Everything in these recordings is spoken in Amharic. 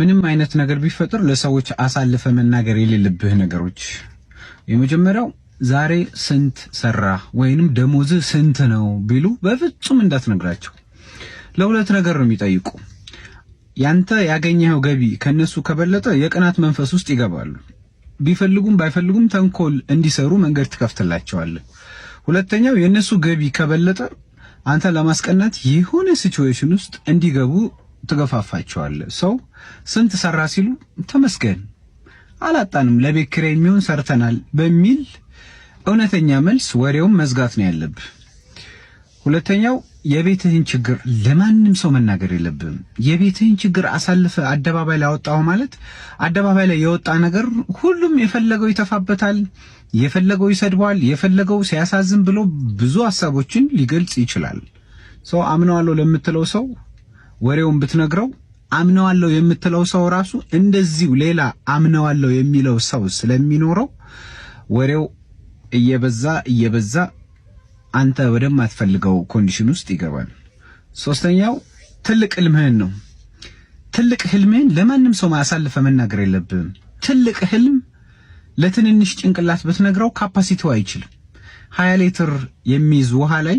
ምንም አይነት ነገር ቢፈጠር ለሰዎች አሳልፈህ መናገር የሌለብህ ነገሮች፣ የመጀመሪያው ዛሬ ስንት ሰራህ ወይንም ደሞዝህ ስንት ነው ቢሉ በፍጹም እንዳትነግራቸው። ለሁለት ነገር ነው የሚጠይቁ። ያንተ ያገኘኸው ገቢ ከነሱ ከበለጠ የቅናት መንፈስ ውስጥ ይገባሉ። ቢፈልጉም ባይፈልጉም ተንኮል እንዲሰሩ መንገድ ትከፍትላቸዋለህ። ሁለተኛው የነሱ ገቢ ከበለጠ አንተ ለማስቀናት የሆነ situation ውስጥ እንዲገቡ ትገፋፋቸዋለህ። ሰው ስንት ሰራ ሲሉ ተመስገን አላጣንም፣ ለቤት ኪራይ የሚሆን ሰርተናል በሚል እውነተኛ መልስ ወሬውን መዝጋት ነው ያለብህ። ሁለተኛው የቤትህን ችግር ለማንም ሰው መናገር የለብህም። የቤትህን ችግር አሳልፈህ አደባባይ ላይ አወጣኸው ማለት አደባባይ ላይ የወጣ ነገር ሁሉም የፈለገው ይተፋበታል፣ የፈለገው ይሰድበዋል፣ የፈለገው ሲያሳዝን ብሎ ብዙ ሀሳቦችን ሊገልጽ ይችላል። ሰው አምነዋለሁ ለምትለው ሰው ወሬውን ብትነግረው አምነዋለሁ የምትለው ሰው ራሱ እንደዚሁ ሌላ አምነዋለሁ የሚለው ሰው ስለሚኖረው ወሬው እየበዛ እየበዛ አንተ ወደማትፈልገው condition ውስጥ ይገባል። ሶስተኛው ትልቅ ህልምህን ነው። ትልቅ ህልምህን ለማንም ሰው አሳልፈህ መናገር የለብህም። ትልቅ ህልም ለትንንሽ ጭንቅላት ብትነግረው capacity ው አይችልም። 20 ሊትር የሚይዝ ውሃ ላይ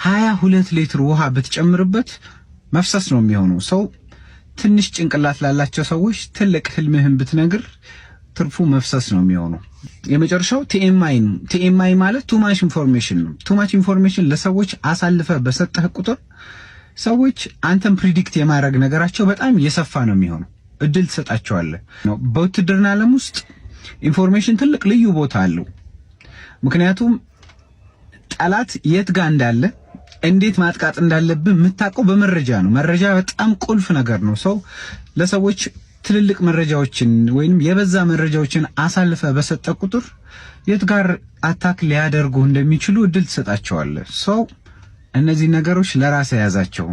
22 ሊትር ውሃ ብትጨምርበት መፍሰስ ነው የሚሆነው። So ትንሽ ጭንቅላት ላላቸው ሰዎች ትልቅ ህልምህን ብትነግር ትርፉ መፍሰስ ነው የሚሆነው። የመጨረሻው TMI ነው። TMI ማለት too much information ነው። Too much information ለሰዎች አሳልፈህ በሰጠህ ቁጥር ሰዎች አንተን predict የማድረግ ነገራቸው በጣም የሰፋ ነው የሚሆነው። እድል ትሰጣቸዋለህ። በውትድርና ዓለም ውስጥ information ትልቅ ልዩ ቦታ አለው። ምክንያቱም ጠላት የት ጋር እንዳለ፣ እንዴት ማጥቃት እንዳለብህ የምታውቀው በመረጃ ነው። መረጃ በጣም ቁልፍ ነገር ነው። So ለሰዎች ትልልቅ መረጃዎችን ወይንም የበዛ መረጃዎችን አሳልፈህ በሰጠህ ቁጥር የት ጋር attack ሊያደርጉ እንደሚችሉ እድል ትሰጣቸዋለህ። So እነዚህ ነገሮች ለራስህ ያዛቸው።